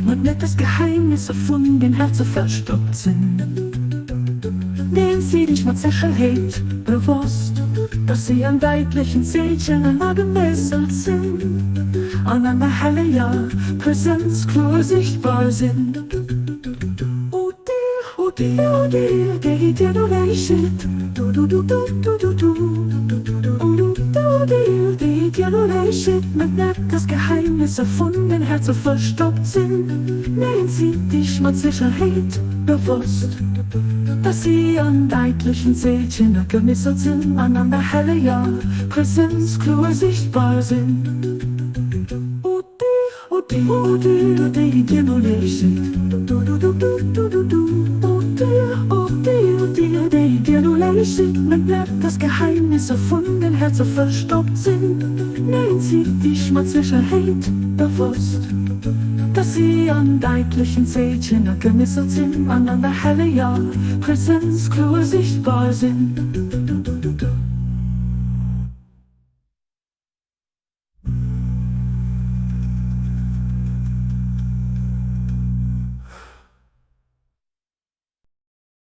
Mat net dass Geheimnisser vun den Häerzer verstoppt sinn. Neen, si dech mat Sécherheet bewosst, dass si an däitlechen Zeechen agemeesselt sinn an an der helleger Präsenz kloer sichtbar sinn. Dass Geheimnisser vun den Häerzer verstoppt sinn. Neen, si dech mat Sécherheet bewosst, dass si an däitlechen Zeechen agemisselt sinn an an der helleger Präsenz kloer sichtbar sinn. Dass Geheimnisser vun den Häerzer verstoppt sinn. Neen, si dech mat Sécherheet bewosst, dass si an däitlechen Zeechen agemisselt sinn an an der helleger Präsenz kloer sichtbar sinn.